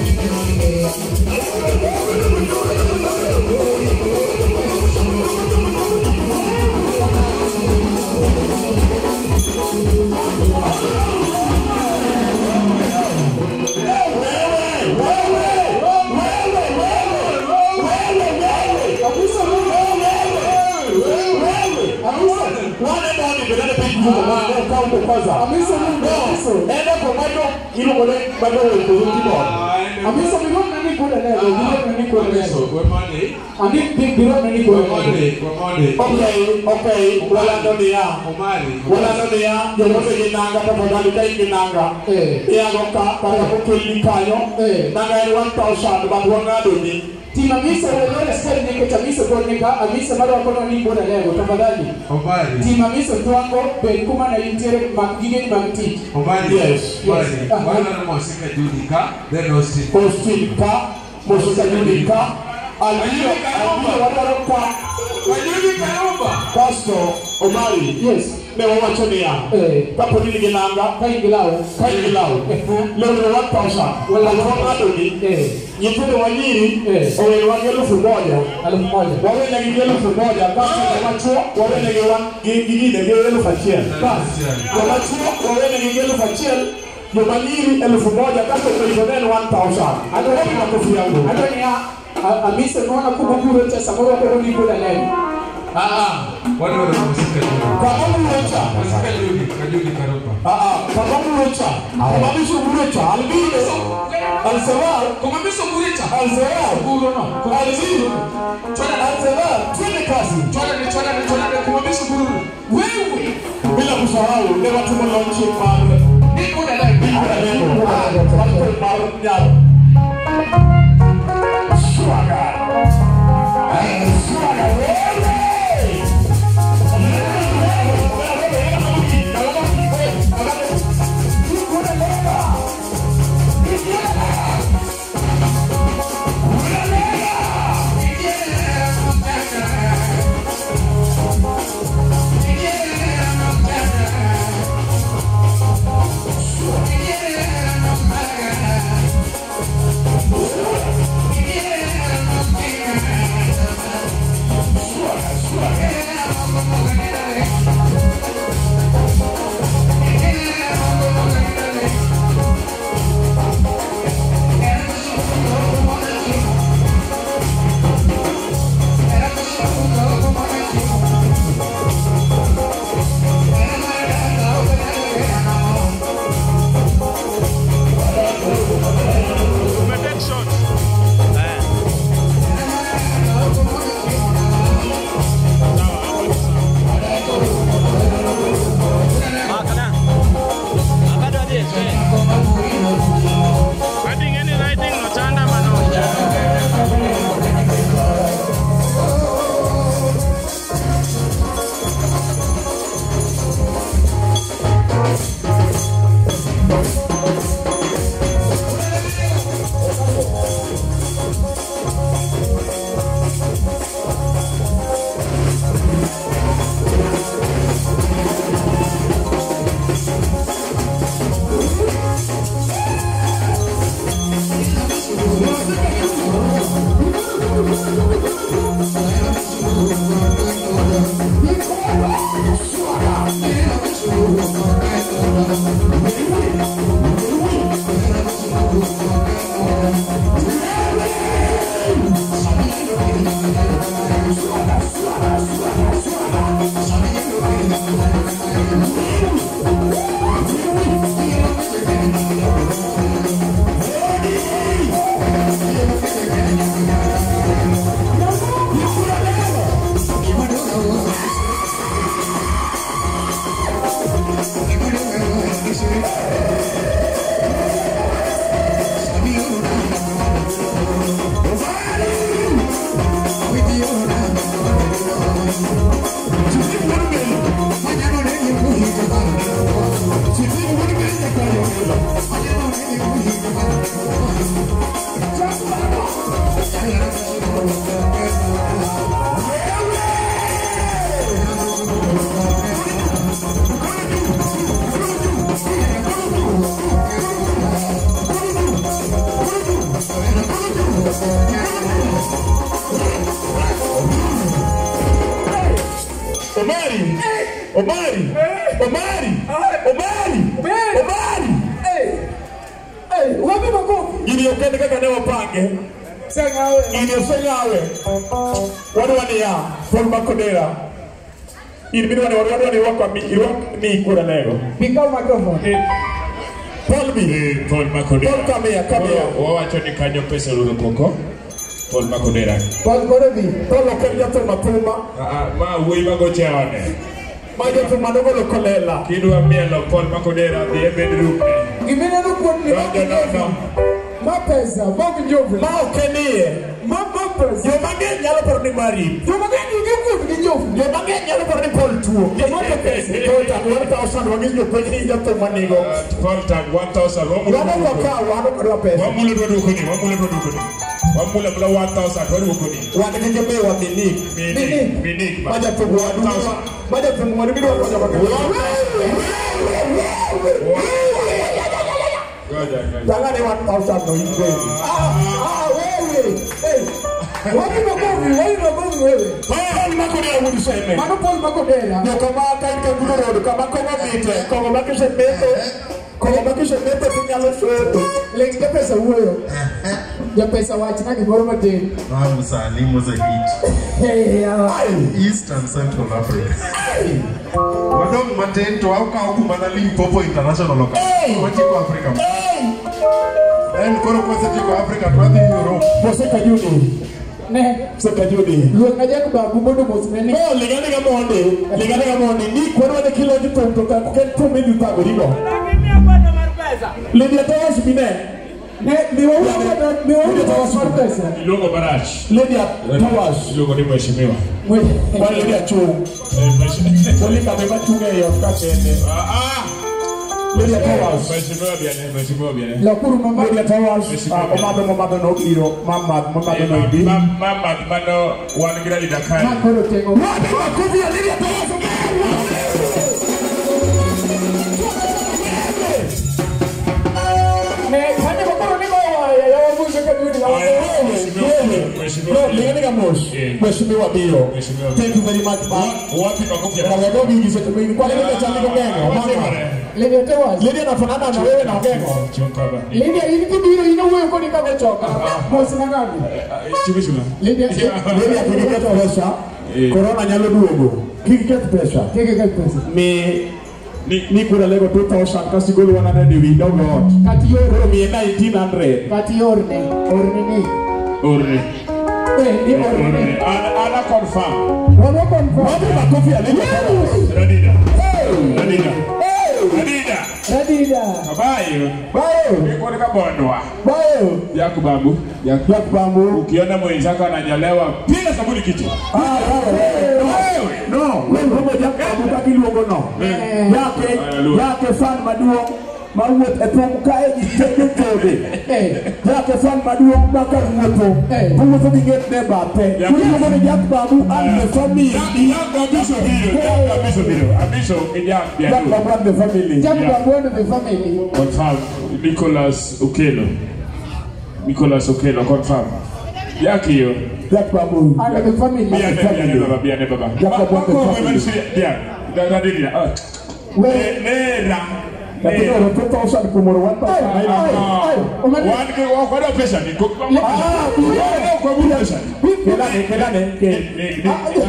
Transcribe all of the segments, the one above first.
Thank you. kwanza. Amiso No, enda kwa majo iluongo ni majo koso keyboard. Amiso biro nani kuda lego, biro nani kuda Amiso, lego. we mondi. Ani biro nani kuda We lego. mondi, we mondi. Okay, walando niya. Omari. Walando niya, jomose gi nanga tafadhali ka in gi nanga. Iyango ka kata kokelni kanyo. Nanga en 1000 but wang'adoni. Tim Amiso lore stage nikech Amiso pod nika, Amiso marwako nani kuda lego, tafadhali. Omari. Tim Amiso twango bed kuma ne intiere mak gigeni mag tich. Omari. Yes. Omari. Yes. Wadwaro Mosika Judy ka, then Austin. Austin ka, Mosika Judy ka, Albino, Albino wadwaro ka. Wajudi Karumba. Kasto Omari. Yes. Ne wawacho niya. Kapo ni nigi nanga, Ka in gi law. ka in gi law. Lewni 1000. Wala. Wang'adoni. Nyithindo wa nyiri owenwa gi 1000. 1000. Wawenegi gi 1000 kasto joma chuo wawenegi gi gine gi 1000. Bas. Joma chuo wawenegi gi 1000, joma nyiri 1000 kasto penjo ne en 1000. Adwaro makofi yangu. Adwa niya, Amiso nwana kuma buro cha samoro wako ni kuda lego. Ah ah. Wadwaro Mosika Judy. Kama murocha. Mosika Judy, Judy Karumba. Ah ah, kama murocha. Kama miso murocha, Albino. Alsawar, Kuma miso buricha. Alsawar. Buro no. Albino. Alsawar, twende kazi. Twende twende twende kuma miso buru. Wewe Bila kusahau ne watimo launching mar ni kuda lego. Kuda Lego. Mar nyar. Swaga. Swaga wewe. Omari, Omari, Omari, Omari, Omari. Wapi makofi? Gini okende kaka ne wapange. Sengawe. Gini osengawe. Wadwa niya, Paul Makodera. In midwani wadwa ni irwak mi kura lego. Pick up microphone. Paul bi. Paul Makodera. Paul come here, come here. Wawacho ni kanyo pesa orumo koko. Paul Makodera. Paul koro bi. Paul ok en jathum athuma. Ma wuoyi magoche ode. Ma jathum manogolo kolela. Kidwa mielo Paul Makodera dhi e bedroom ne. Gimineno kuom ni No. Ma pesa, ma ok njofni. Ma ok en iye. Ma pesa. Joma ng'eny nyalo paro ni mari. Joma ng'eny nigi kuom gi njofni. Joma ng'eny nyalo paro ni Paul tuo. Joma to pesa. Paul tag 1,000 wang'is jopuonj ni jathum manigo. Paul tag 1,000. Wan ok wakaw, wan ok wadwa pesa. Wamulo dwa dwokoni, wamulo dwa dwokoni. Wamulo mula 1,000 wadwokoni. Wan gi jomewa Minik. Minik. Ma jathum wadu. Ma jathum wadu midwa konyo kaka. Tangane 1,000 no ingwe. Wewe. Wapi makofi, wapi makofi wewe. Paul Makodera wuod Seme. Mano Paul Makodera. Jokoma ka in Kangundo Road, kama kong'o mite, kong'o ma kisemetho, kong'o ma kisemetho tinyalo soto. Ling japesa wuoyo. Japesa wachna gimoro matin. Sani mosehit. East and Central Africa. Wadong' matin to wakawo kuma na Limpopo International okawo. Wachiko Africa. En koro kwasetieko Africa to wadhi Europe. Mose Kajudi. Ne. Mose Kajudi. Luong na Jack Babu mondo mosne ni. No, liganiga mondi. Liganiga mondi. Ni kwadwa ni kilonjo thum to ok en thum midhi thagorigo. Lydia Towers bine. Ne, miwaudo mar pesa. Iluongo marach. Lydia Towers. Iluongo ni mheshimiwa. Wan Lydia chung'. Polika be machung' ei ot ka kende. Lydia Towers. Mheshimiwa biane, mheshimiwa biane. Lokuru mama. Lydia Towers. Omadho momadho nobiro. Mamadh momadho nobi. Mamadh mano wan gi Radida kae. Ma koro teng'o. Wapi makofi ya Lydia Towers. Ne, kane makoro ni goyo ya wabuzo Kajudi. No, liganiga mos. Mheshimiwa biro. Thank you very much, ma. Wapi makofi ya Rawedo gi seche mingi. Kwa nini chali Ogeng'o? Mama. Lydia Towers. Lydia nafanana na wewe na Ogeng'o. Lydia in kibiro in owuoyo kodi kaka choka. Mos na ng'ani. Chuma. Lydia Lydia kik iketh pesa. Corona nyalo duogo. Kik iketh pesa. Kik iketh pesa. Mi kura lego 2,000 kasi golo 100 ewi dog ot. Kati yor. Koro miye 1,900. Kati orne. Orne ni. Orne. Ni orne. Ana confirm. Wana confirm. Wapi makofi ya Lydia Towers? Radida. Radida. Radida. Radida. Bayo. Bayo. Niko kabondwa. Bayo. Jack Babu. Jack Babu. Ukiona mwenzako ananyolewa, piga sabuni kichwa. Wewe. No, wewe homo Jack Babu kaka iluongo no. Yake fan maduong' mawuoth e thum kae ji te chode. Yake fan maduong' ma kar wuotho. Owuotho gi ng'etne e bathe. Iluongo ni Jack Babu and the family. Jack Abiso biro. Jack Abiso biro. Abiso gi Jack Jack Babu and the family. Jack Babu and the family. Confirm. Nicholas Okello. Nicholas Okello, confirm. Jack iyo. Jack Babu and the family. Biane baba, biane baba. Jack Babu and the family. Biane. Biane. Nera. Lakini oro 2,000 kumoro 1,000. Wan gi ok wadwa pesa ni. Ok wabiro pesa ni. Kelane.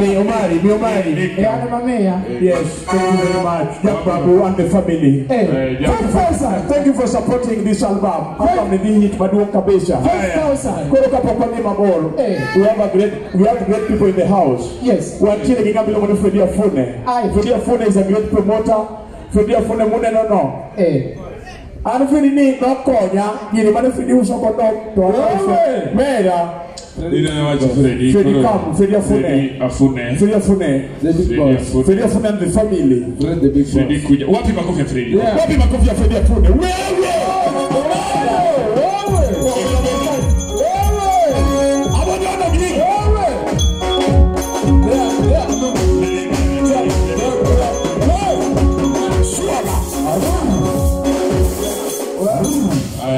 Mi Omari, mi Omari. Ana mamea. Yes, thank you very much. Jack Babu and the family. 5,000. Thank you for supporting this album. Album ni hit maduong' kabisa. 5,000. Koro kapok wadhi mabor. We have great people in the house. Yes. Wantiere gi ng'ama iluongo ni Freddy Afune. Freddy Afune is a great promoter. Freddy Afune muneno no. An Freddy ni nokonya gini mane Freddy uso kodok to an mera. Freddy, Freddy come, Freddy Afune. Freddy Afune. Freddy Afune. Freddy Afune and the family. Fred the big boss. Freddy kuja. Wapi makofi ya Freddy? Wapi makofi ya Freddy Afune? Wewe! Wewe! Abonyono gi. Wewe!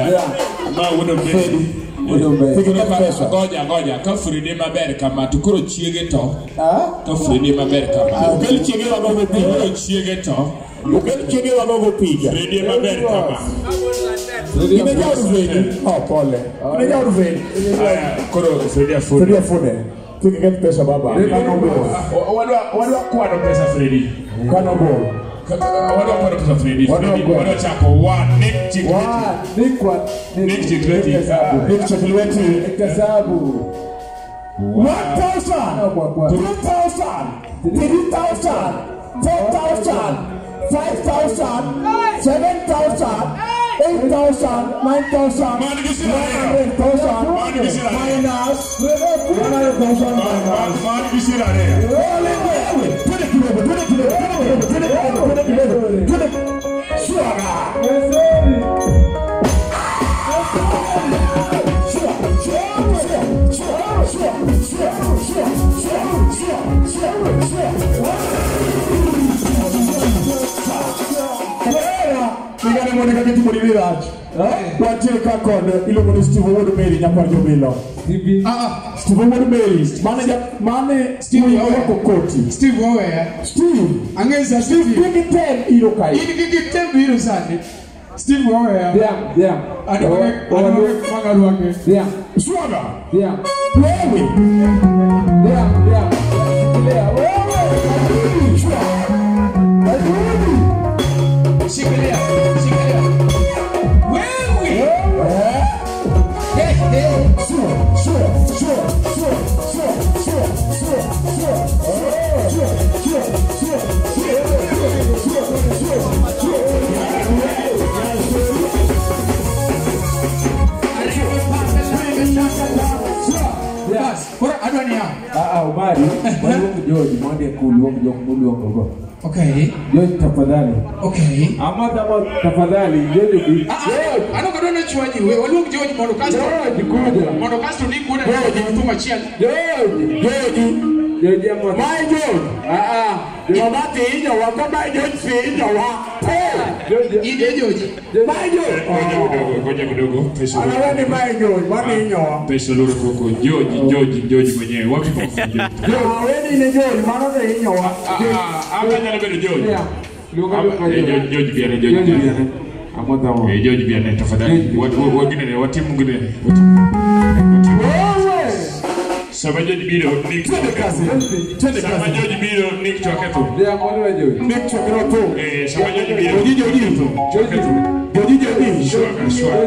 Yeah. Ma wuod Freddy. Ngoja ngoja, ka Freddy maber kama to koro chiege to. Ka Freddy maber kama. Okel chiege wagogo picha. Koro chiege to. Okel chiege wagogo picha. Freddy maber kama. Imejaod Freddy. Oh, pole. Imejaod Freddy. Aya, koro Freddy Afune. Freddy Afune. Kik iketh pesa baba. Kano gol. Wadwa kwano pesa Freddy. Kano gol. Wadwa kwano pesa Freddy. Wadwa chako 1 Nick Chik. 1 Nick 1 Nick Chik lweti. Nick Chik lweti. Hesabu. 1,000, 2,000, 3,000, 4,000, 5,000, 7,000, 8,000, 9,000, 100,000, minus 100,000 minus. Wantie ka kod iluongo ni Steve Owuod Mary nyakwar Jobilo. Steve Owuod Mary mane Steve orwako koti. Steve oweya. Steve Ang'e Steve gigi tem iro kae. In gigi tem biro sani. Steve oweya. Yeah. Adwa magarwake. Yeah. Swaga. Yeah. Wewe. Yeah. Yeah. Wewe. Shikilia. Wewe. Ubari, waluongo George mondo ekuluong jok muluongo go. Okay. George tafadhali. Okay. Amodh tafadhali George bi. Ano kadwa na chwanyi we waluong George mondo kasto. George kuja. Mondo kasto ni kuona George thum achiel. George. George amodh. My George. Joma hinyowa ka my George hinyowa. George. Ide George. My George. Ngoja kidogo. Pesa. Anawe ni my George, mane hinyowa. Pesa loro koko. George mwenyewe. Wapi kwa George? Wewe ni George, mano ne hinyowa. Hapa nyalo bedo George. Yeah. George biane George. Amodh. George biane tafadhali. Wengine watimu ngine. Sama George biro Nick. Twende kazi. Sama George biro Nick chwake thum. Yeah, odwa George. Nick chwake thum. Sama George biro. George. Sure.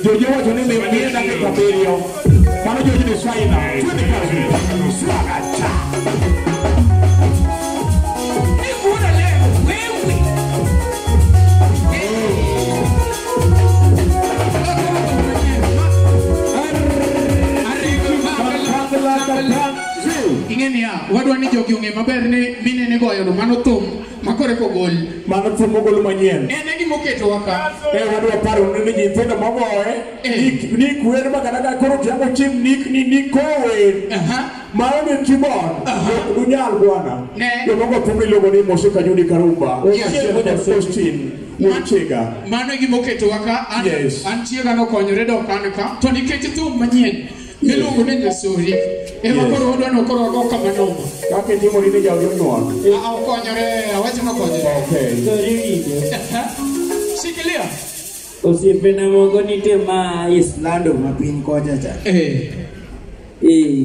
George wacho ni mie dakika 7. Mano George ni swaina. Twende kazi. Swaga cha. Ing'e wadwa ni jogi ong'e maber ni minene goyo no mano thum makore kogol. Mano thum mogol manyien. En e gima oketowa ka. Wadwa paro ni nyithindo mogoye Nick wer ma kata ka koro tiago chim Nick ni Nick kower. Mano ni keyboard. Ok unyal bwana. Jomogo thum iluongo ni Mose Kajudi Karumba. Austin Wuod Mano e gima oketowa ka. An chiega nokonyore dok an ka. To nikech thum manyien miluongo ni Nyasori. Ema koro wadwa ni koro wago kama noma. Kaka itimo ni jaodi onyuol. Okonyore, awacho nokonyore. Okay. Shikilia. Osiepena moko nitie ma Islando ma piny kocha cha.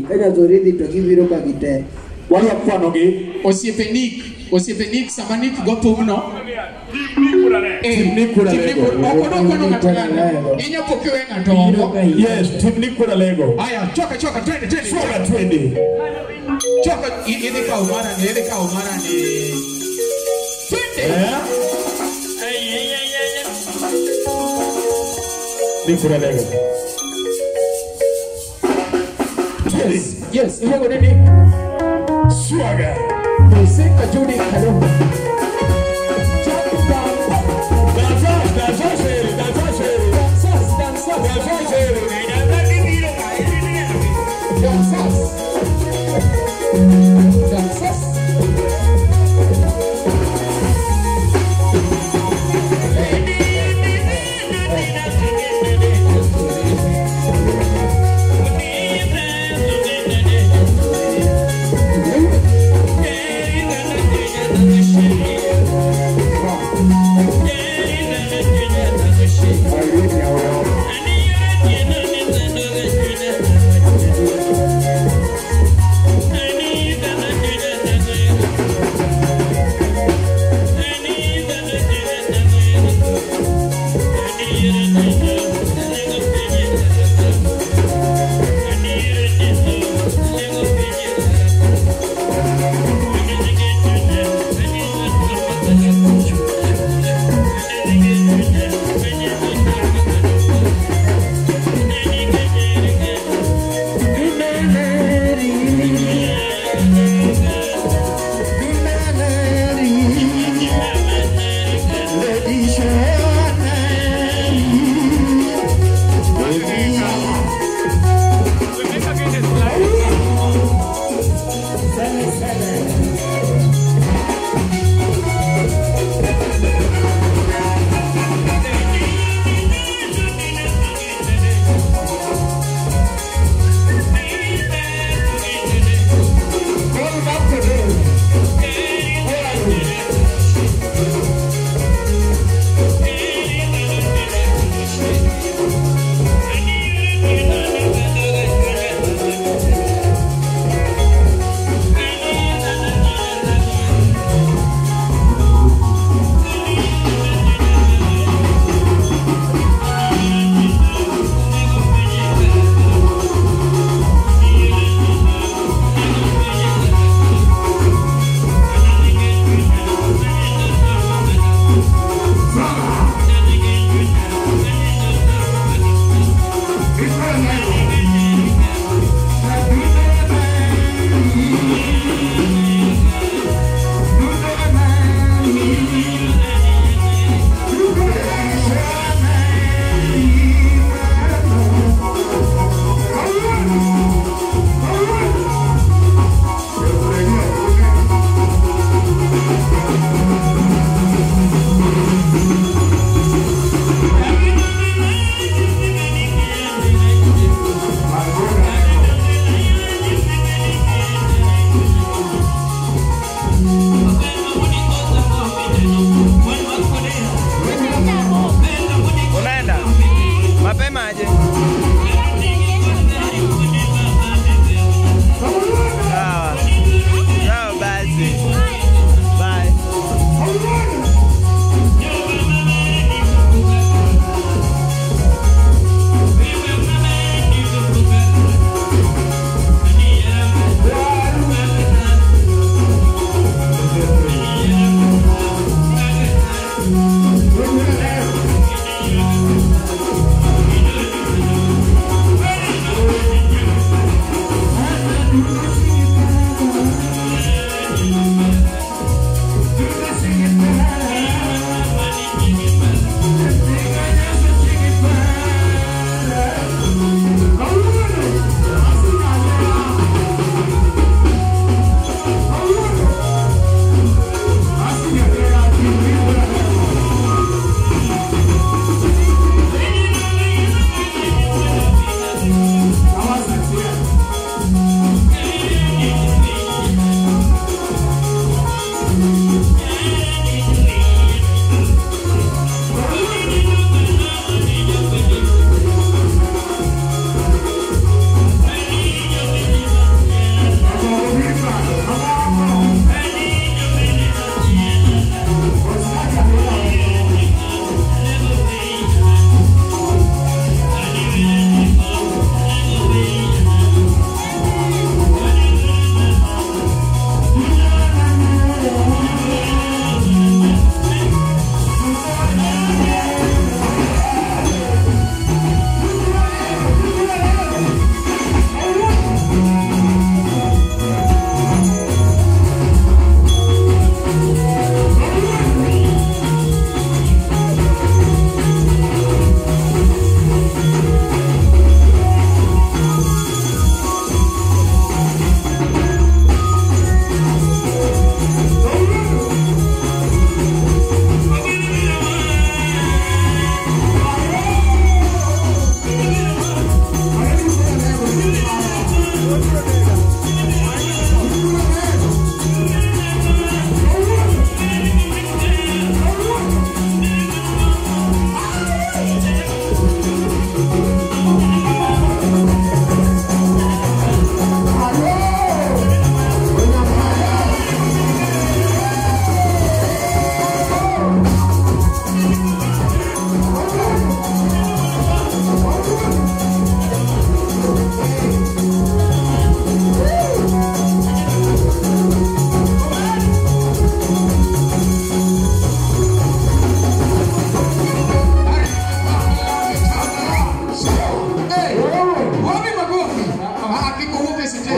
Ka Nyasori dhi to gibiro ka gite. Wadwa kwanogi. Osiepe Nick sama Nick go thumno. Tim Nick kod Alego. Ok odwa kwano ng'ato ng'ato. Inya po kiwe ng'ato oko. Yes, Tim Nick kod Alego. Aya, choka twende. Choka twende. Choka idhi kawo mara ni. Twende. Nick kod Alego. Yes, iluongo ni Nick. Swaga. Mose Kajudi Karumba. Dansas. Thank you.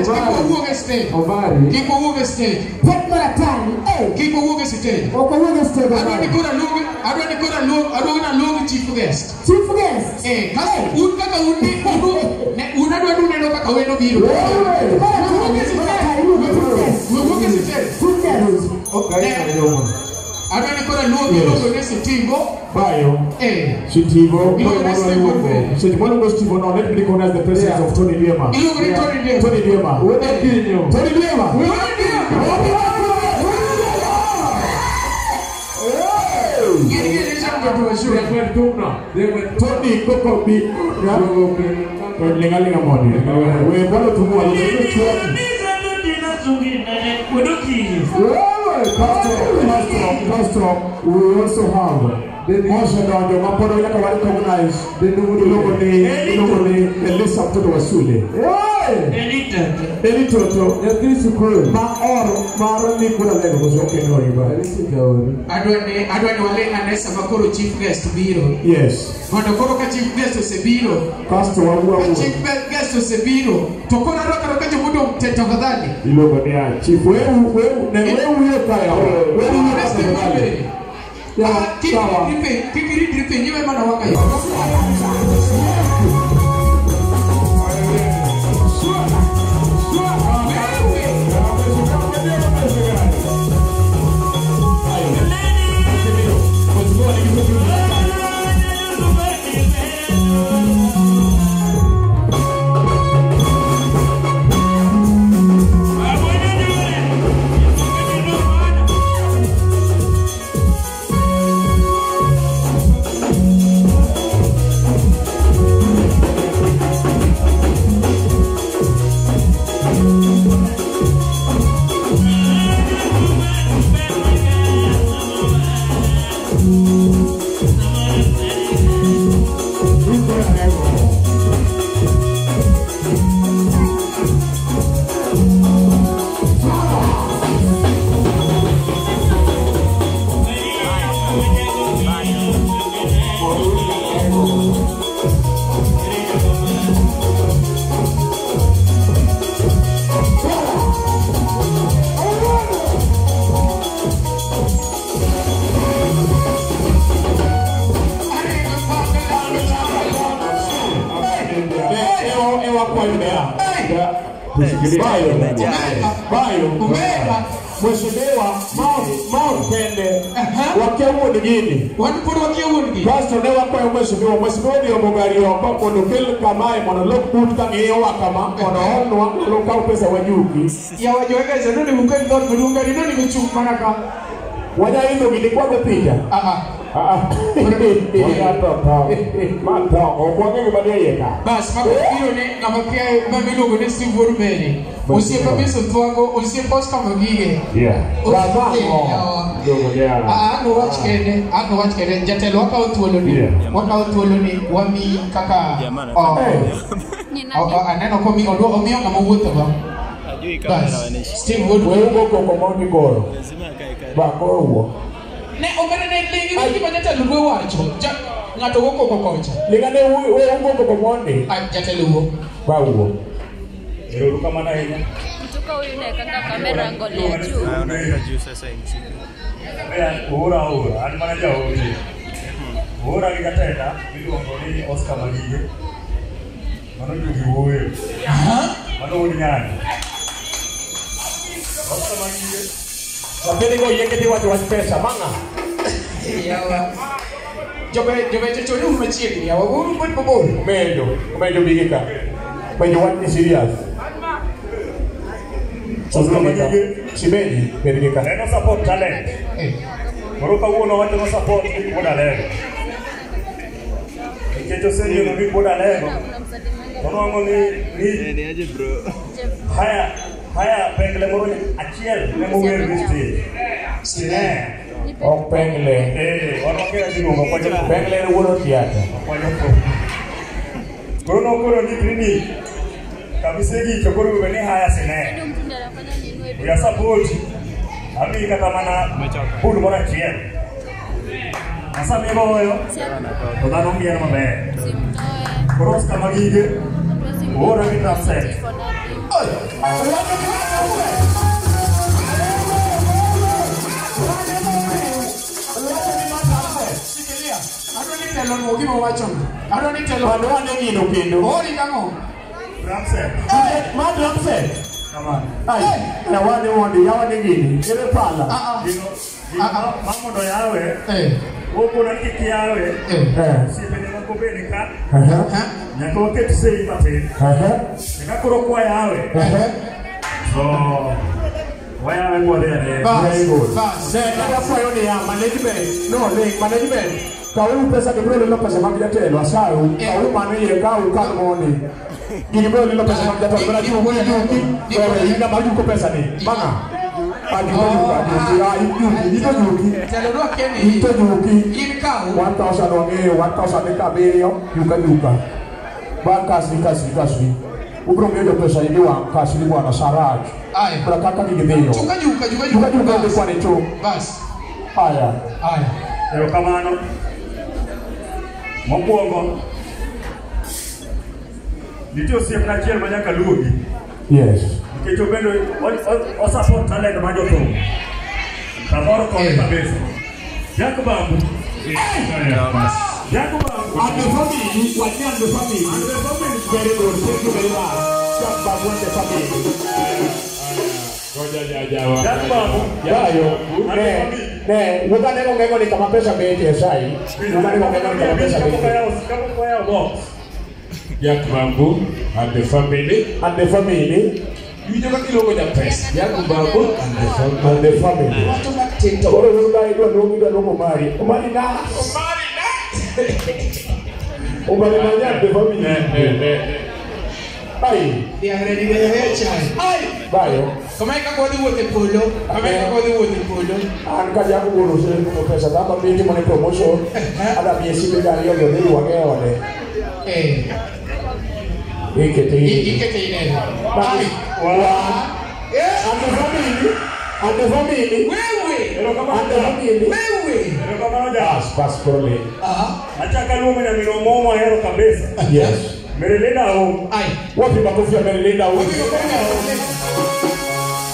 stage. Kik wawuog e stage. Kik wawuog e stage. Pek maratani. Kik wawuog e stage. Ok wawuog e stage. Adwa ni koro aluong aluong chief guest. Chief guest. Kasto un kaka un ni un adwa ni uneno kaka wendo biro. Wawuog e stage. Wawuog e stage. Okay. Adwa ni koro aluong iluongo ni Sitivo. Bayo. Sitivo. Sitivo, no, let me recognize the presence of Tony Liema. Tony Liema. Tony Liema. Tony Koko Bi. Linga moni. We bwana tumwa. Pastor, we also have Moshe Donjo, Mapodo yaka wa recognize iluongo ni Elisa mtoto wa shule. Eli Toto, Nyathi sikul. Ma or mar ni kuna lego koso kendo iba. Adwa ni waling ane sama koro chief guest biro. Yes. Mondo koro ka chief guest osebiro. Pastor wa chief guest osebiro. To koro arwako jomodong' te tafadhali. Iluongo ni chief wewe ne wewe hiyo kaya. Wewe ni Kik iritri piny iwe mana waka yo. Bayo, Mheshimiwa Mao Kende wakia wuon gini. Wan pod wakia wuon gini. Pastor ne wakwayo mheshimiwa, mheshimiwa odhi omo gari oko mondo okel kamae mondo olok but ka ng'iyowa kama mondo oolnwa mondo okaw pesa wajuki. Yawa joega za nonego ukel dhoot maduong' gari nonego chung' mana ka. Wanya idho gini kwago picha. Bas, mago biro ni ng'ama kia ma miluongo ni Steve Wuod Mary. Osiepa Miso Thwango, osiep Oscar Magige. An wach kende, jatelo wakawo thuoloni, wakawo thuoloni wamiyi kaka aneno komi omiyo ng'ama wuothogo. Bas, Steve Wuod Mary. Wewe koko mondi koro. Ba koro wuo. Ne omere ne lingi gima jatelo dwa wacho. Ng'ato go koko kocha. Lingane wewe ugo koko mondi. Jatelo wuo. Ba wuo. Erokamano ahinya. Mtuka huyu naekanga kamera angalia juu. Anaweka juu sasa imshike. Ora ora, an mana jaote. Ora gi jatenda miluongo ni Oscar Magige. Mano jugi wuoyo. Mano wuod Nyange. Oscar Magige. Wapende go yenge ti wacho wach pesa manga. Yawa. Jobe chochoni uru machiegni yawa uru bed mabor. Omedo bige ka. Omedo wach ni serious. Oscar Magige. Sibendi bed gi ka. Neno support talent. Koro kawuono wacho no support wuod Alego. Nikech oseneno ni wuod Alego. To nwang'o ni haya pengle moro achiel ne mower gi stage. Sine. Ok pengle. Wan wakia giluongo kwacho. Pengle en wuon theatre. Kwacho. Koro nokoro ndikri ni kabisa to koro be ni haya sine. We are support. Ami kata mana bul moro achiel. Asami goyo. To dhano miel maber. Koro Oscar Magige. Ora gi drum set. Shikilia. Adoni telo no gima wacho. Adoni telo. Wadwa ne gino kendo. Ori kang'o? Drum set. Ma drum set. Kamano. Ai, na wane mondi yawa ne gini. Ere pala. Gino ma mondo yawe. Okona ni kik yawe. Osiepene moko bende ka. Nyaka waket sei matin. Eka koro kwa yawe. So wayawe mwadhi ariyo. Very good. Ne, nafwayo ni ya management. No, le management. Kawu pesa gibiro lilo pesa mag jatelo asayo. Kawu mano yie kawu kar mondi. Gini biro lilo pesa mag jatelo. Bera juki juki. Wewe inga mar juko pesa ni. Manga. Ajuko juka juki. Ajuki. Ito juki. Telo dwa keni. Ito juki. In kawu. 1000 wang'eyo 1000 ni kabiriyo. Juka juka. Bang kasri kasri kasri. Ubro miyo pesa ini wang kasri bwana Saraj. Bra kaka gigi dhiyo. Juka juka juka juka juka dhi kwane cho. Bas. Aya. Aya. Erokamano. Mokwongo nitie osiepna achiel ma nyaka luogi. Yes. Nikech obendo osupport talent mar jothum. Samoro kode kabisa. Jack Bambu. Jack Bambu. And the family, what and the family. And the family is very good. Thank you very much. Jack Bambu and the family. Jack Bambu. Yayo. Ne, ne, wuka ne ongego ni kama pesa betie sai. Wuka ne ongego ni kama pesa betie. Kapok wayawo box. Jack Bambu and the family. And the family. Iwinjo kaka iluongo japesa. Jack Bambu and the family. And the family. Koro wuka idwa luongo idwa luongo Omari. Omari na. Omari na. Omari na and the family. Ne. Ai. Diangre ni beyo chai. Ai. Bayo. Kama eka kodhi wuoth e polo. Kama eka kodhi wuoth e polo. An ka Jack wuon oseluongo pesa dhano mi timo ne promotion. Ada miye simbe ariyo gi odhi wang'e e ode. Ikete Ikete inene. Ai. And the family. And the family. Wewe. And the family. Wewe. Erokamano ja. Bas, bas koro le. Achako aluongo nyaminwa moro mahero kabisa. Yes. Merilinda Auma. Ai. Wapi makofi ya Merilinda Auma?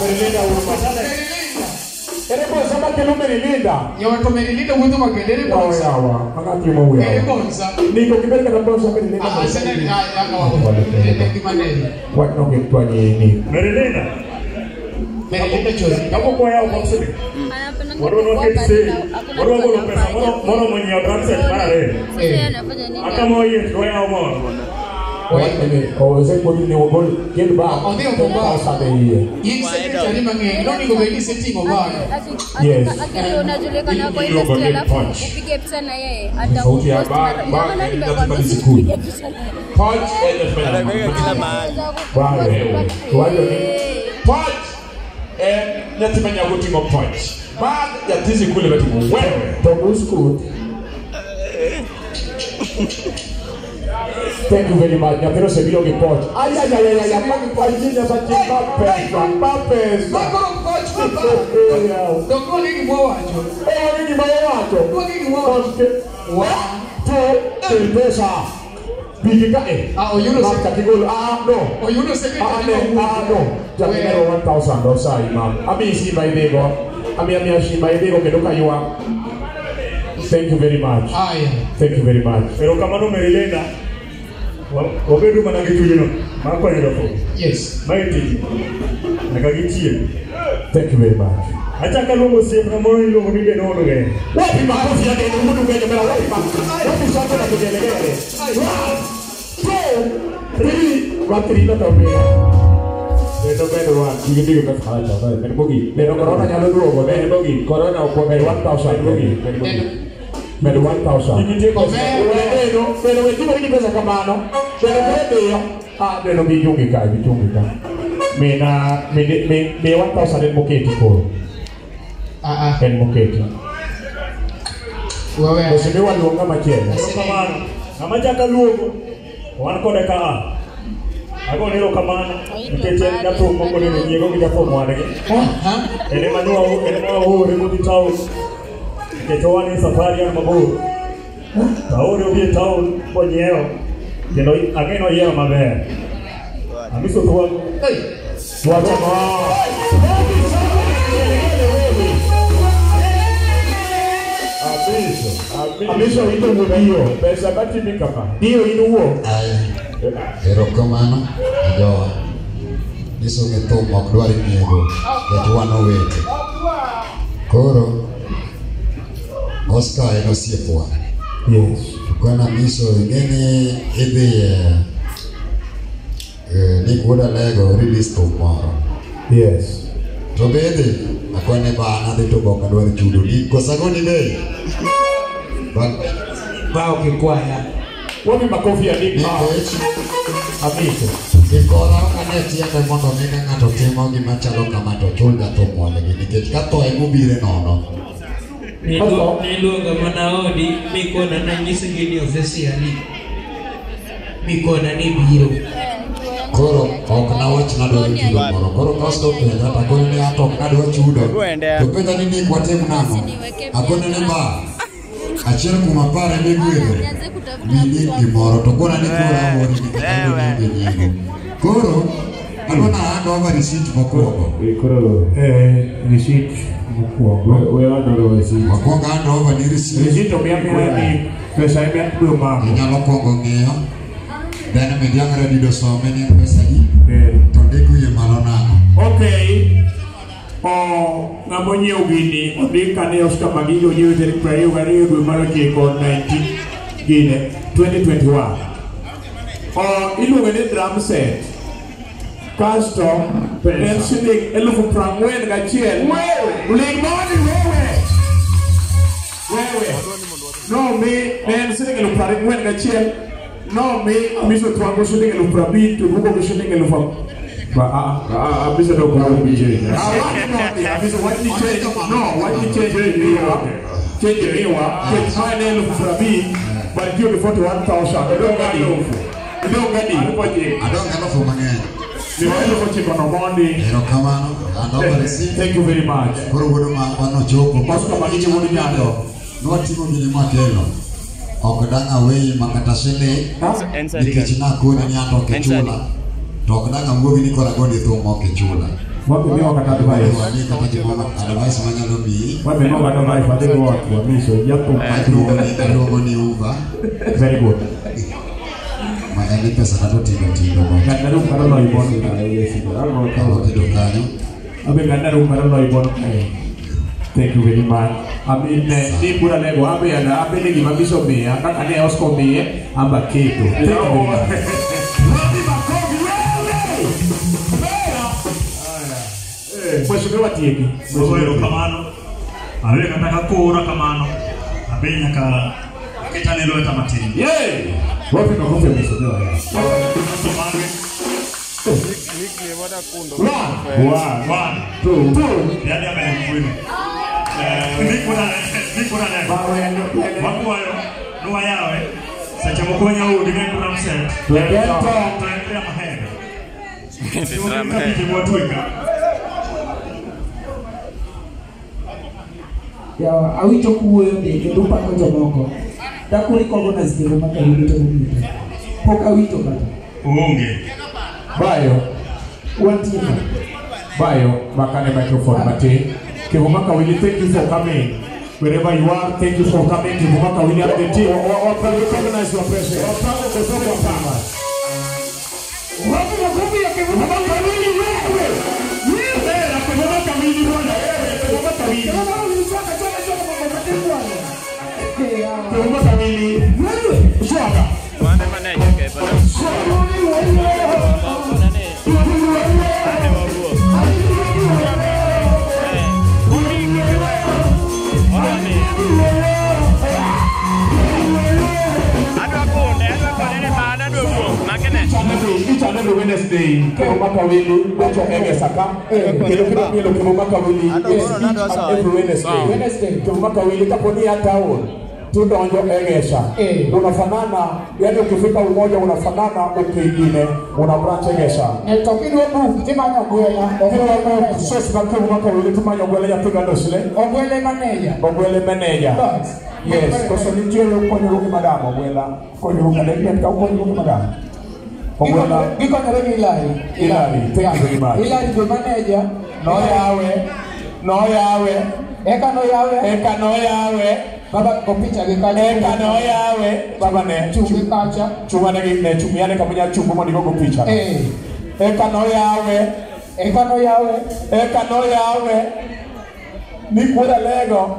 Merilinda Auma. Ere bonsa makelo Merilinda. Nyawato Merilinda wuotho makende ere bonsa. Yawa, maka timo wuya. Ere bonsa. Niko kibet kata bonsa Merilinda. Ah, asene ni ai aka ne gima neno. Wach no gik twanye ni. Merilinda. Merilinda chozi. Kapok wayawo box ni. Wadwa waket sei. Wadwa golo pesa moromo nyiewo drum set mar ariyo. Akama oyie to wayawo moro. Oweze kuom ni ogol gin ba. Odhi ogo ba. Pesa be iye. In secretary mang'eny nonego bed ni iseting'o bag. Yes. Unajulikana kwa industry alafu upige picha na yeye Tofauti ya atakupost bag, mara. bag, Ndio maana na nimekwambia sikuli. usipige picha na yeye. Punch en nyathi ma Bayo. Wacho ni Punch en nyathi ma nyago ting'o punch. Bag nyathi sikul ema ting'o wewe. to buskut. Thank you very much. Nyathino osebiro gi poch. Ay ay ay ay ay, magi poch Nyasache ma pesa, ma pesa. Makoro poch ma bag. Dok onge gima owacho. Eh, onge gima owacho. Onge gima owacho. 1, 2, 3, pesa. Bigi ka eh. Ah, oyudo Map chakigolo. Ah, no. Oyudo Ah, secretary ne, ma ah, no. Jakimero 1000 osai mam. Ami simba idhigo. Ami amiya simba idhigo kendo kaywak. Thank you very much. Aya. Thank you very much. Erokamano Merilinda. Wabedu mana gi chunyno mar konyo jothum. Yes. Mae tiji. Nyaka gichiem. Thank you very much. Achako aluongo osiepna moro iluongo ni Deno Odugenya. Wapi makofi ya Deno Odugenya? Mera wapi makofi? Wapi shangwe na vigelegele? 1, 2, 3. Wapi na tombe? Deno bedo wan. Gigi digo ka khala cha. Med bogi. Deno corona nyalo duogo. Med bogi. Corona ok med 1000 bogi. Med bogi. Med 1000. Deno, Deno we timo ni pesa kamano. Deno koro dhiyo. Ah, Deno bi chungi ka, bi chungi ka. Mina mi mi mi 1000 en moketi koro. Ah ah. En moketi. Wewe. Mheshimiwa luonga machielo. Erokamano. Ng'ama chako aluongo, wan kode ka a. Agone erokamano nikech en jathum mokoneno nyiego gi jathum wadgi. En ema ne waore modhi town nikech wan e safari an mabor. To aore odhi e town bonyiewo kendo ageno oyiero maber. Amiso thuolo. Amiso ito wuoyo pesa batimi kama. Dio in wuo. Erokamano jowa. Nyiso ni thum ok dwar nyiego nikech wan owete. Koro Oscar en osiepwa. Yes. To kana Amiso ing'e ni idhi ni wuod Alego release thum moro. Yes. To be idhi akone ba adhi to ok adwar chudo. Kosagoni bei. Bao kikwaya. Wapi makofi ya Nick? Amiso. Ikora ok ane tiende mondo mi ka ng'ato timo gima chalo kama to chul jathum wadgi nikech ka tho emobire nono. Niluonga mana odi mikona nanyisgi ni officially mikona ni biro. Koro ok nawach nadwaro chudo moro. Koro kasto openja to akone ni an to ok nadwa chudo. To penja ni Nick watim nang'o? Akone ni ba achiel kuom apar ema igwedho mi Nick gimoro to kona ni koro awuori nikech ayudo ni onge nyiego. Koro adwa na hand over receipt mokwongo. Koro receipt mokwongo. We hand over receipt. Wakwongo hand over ni receipt. Receipt omiya miya ni pesa ema abiro mako. Inyalo kwongo ng'iyo. Then midhiang' radido some ni en pesa di to ndik wiye malo nang'o. Okay. Ng'ama onyiewo gini ondik kane Oscar Magiyo onyiewo tarik 22 dwe mar 9 19 gine 2021. Iluonge ni drum set. Kasto en siling 41,000. Ling moni wewe. Wewe. No mi en siling 41,000. No mi Amiso twango siling 50,000 to duoko gi siling 1,000. Amiso to kwa BJ. Amiso what ni change? No, what ni change riwa. Change riwa. Change mine 50,000 but give 41,000. Idong gadi. Adong elufu mang'eny. Ni 9 no mondi. Erokamano. Hand over receipt. Thank you very much. Koro wuod ma nochopo. Oscar Magiyo wuod Nyando. Nwatimo gini mwakelo. Ok dang' aweyi ma kata siling nikech nakoni ni an to ok ichula. To ok dang' awuogi ni koro agoni thum ok ichula. Wabe miwa kata advice. Wani kata gimoro advice manyalo miyi. Wabe miwa kata advice wadhi go ot Amiso jathum Aluongo ni Uber. Very good. Ma en ni pesa na to tindo tindo go. Ng'at narum kata loyo bon. Otedo kanyo. Abe ng'at narum kata loyo bon. Thank you very much. Amin ni bura lego abe ana abe ni gima Amiso miya kaka ne Oscar omiye amba keto. Thank you very much. Wapi makofi wewe. Mheshimiwa tieki. Erokamano. Awe kata ka kora kamano. Abe nyaka aketane lweta matin. Yay! Wapi makofi ya mheshimiwa ya. One, two, Yani amekuwini. Nikuna lego. Wakuwayo, nuwa yawe. Seche moko wanyalo ne drum set. To en drum head. Drum head. Yawa awinjo kuwuoyo be kendo upako jomoko. Dakuri kogonas kendo makawinjo to mowinjo. Pok awinjo kata. Onge. Bayo. Wantie. Bayo, makane microphone matin. Kevuma Kawili, thank you for coming. Wherever you are, thank you for coming. Kevuma Kawili and the team. Recognize your presence. Wapi makofi ya Kevuma Kawili wewe. Wewe na Kevuma Kawili bwana wewe Kevuma Kawili. Kevuma Kawili chaka chaka chaka mambo matin bwana. Kevuma Kawili. Wewe. Shwaka. Mane manager ke bana. Each and every Wednesday, Kevuma Kawili, Wacho Ege Saka, kendo kendo mielo Kevuma Kawili, each and every Wednesday. Kevuma Kawili kapo ni ya town, tudonjo Egesha. Unafanana, yani ukifika Umoja unafanana, ukiingine una branch Egesha. To kidwa book timanyo Ogwela. Ogwela source mag Kevuma Kawili timanyo Ogwela nyathi Gandosle. Ogwele manager. Ogwele manager. Yes, koso nitiere konyruok gi madam Ogwela, konyruok adek ka konyruok gi madam. Gikonyore gi Ilari. Ilari, thank you very much. Ilari the manager. Noyawe. Noyawe. Eka noyawe. Eka noyawe. Baba go picha gi kacha. Eka noyawe. Baba ne. Chungi kacha. Chuma ne ne chumiane kamonya chungu mondo igo picha. Eh. Eka noyawe. Eka noyawe. Eka noyawe. Ni kuda lego.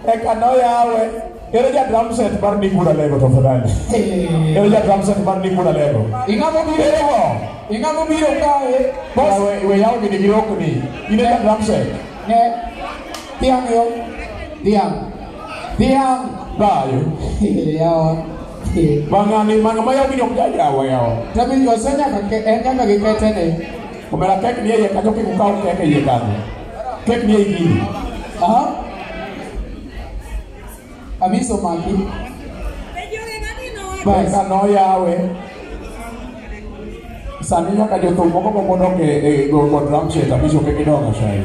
Eka noyawe. Ere ja drum set mar ni kuda lego tafadhali. Ere ja drum set mar ni kuda lego. Ing'amo biro. Ing'amo biro kae. Boss we yawo gini gi rokni. In ja drum set. Ne. Tiang yo. Tiang. Tiang. Bayo. Yawa. Bangani manga mayawo gini ok jajawa yawa. Tabi osenya ka en nyaka gi ketene. Omera kek ni iye kanyo kik ukaw kek e iye kanyo. Kek ni ei gini. Aha. Amiso maki. Eka noyawe. Sani nyaka jothum moko gombo dok e go drum set. Amiso kik idog asayi.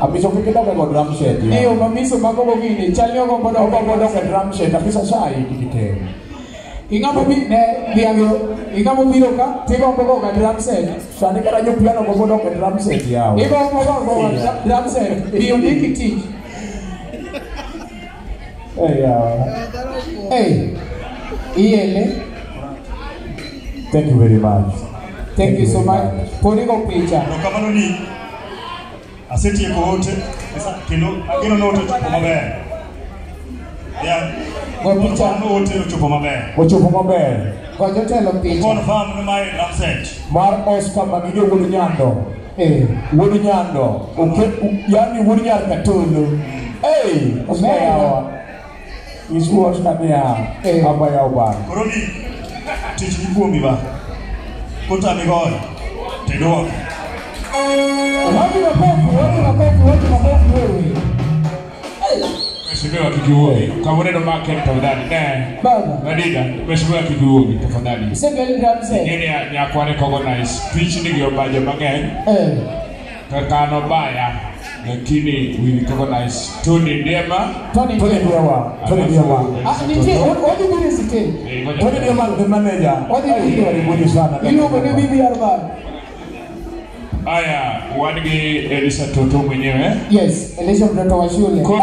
Amiso kik idog e go drum set. Iyo mamiso mago go gini chal ni ogombo dok. Ogombo dok e drum set. Amiso asayi kik item. Ing'amo bi ne dhiang' yo. Ing'amo biro ka tigombo go ga drum set. Sani kata jo piano gombo dok e drum set yawa. Igombo go drum set. Bi ondiki tich. Hey, hey, Iele. Thank you very much. Thank you so much. Ponigo picha. Erokamano ni asetieko ote kendo ageno ni ote ochopo maber. Go picha. No ote ochopo maber. Ochopo maber. Go jotelo picha. Confirm ni mae drum set. Mar Oscar Magijo wuod Nyando. Eh, wuod Nyando. Okay, yani wuod Nyar Katolo. Hey, Oscar yawa. Isu Oscar niya. Aba yawa bana. Koro ni tich ni kuomi ba. Kotami goyo. Tidwoko. Wapi makofi, wapi makofi, wapi makofi wewe. Mheshimiwa Kikiuogi, kama uneno make tafadhali. Ne. Baba. Madida, Mheshimiwa Kikiuogi tafadhali. Second drum set. Ngeni nyakwa recognize pitch ni giobaje mang'eny. Eh. Kaka baya lakini we recognize Tony Ndiema. Tony Ndiema. Tony Ndiema. Ah, nitie odi biro site. Tony Ndiema the manager. Odi biro karibuni sana. Iluongo ni BBR bar. Aya, wan gi Elisha Toto mwenyewe. Yes, Elisha mtoto wa shule. Koro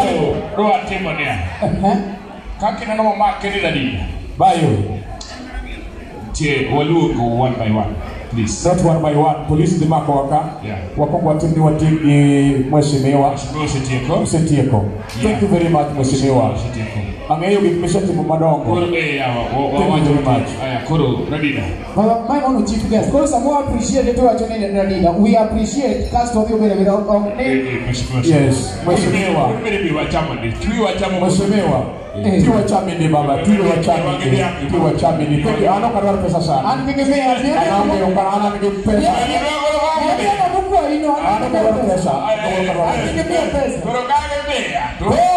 dwa timo niya. Kaka ineno mama kedi dadi. Bayo. Tie waluongo one by one. Please. Not one by one. Polisi dhi mako waka. Yeah. Wakwongo watim ni watim gi mheshimiwa. Mheshimiwa osetieko. Osetieko. Thank you very much mheshimiwa. Osetieko. Ang'eyo gik misetimo madongo. Koro yawa, Thank you very much. Aya, koro Radida. Baba, my own chief guest. Koro samo appreciate to wacho ni Radida. We appreciate kasto odhi obedo bedo ok ni. Mheshimiwa. Yes, mheshimiwa. Mbele bi wachamo ndi. Tui wachamo mheshimiwa. Tui wachamo ndi baba, tui wachamo ndi. Tui wachamo ndi. Thank you. Ano kadwar pesa sana. An gi mia. Ano kana an gi pesa. Ano kadwar pesa. An gi mia pesa. Koro kage mia.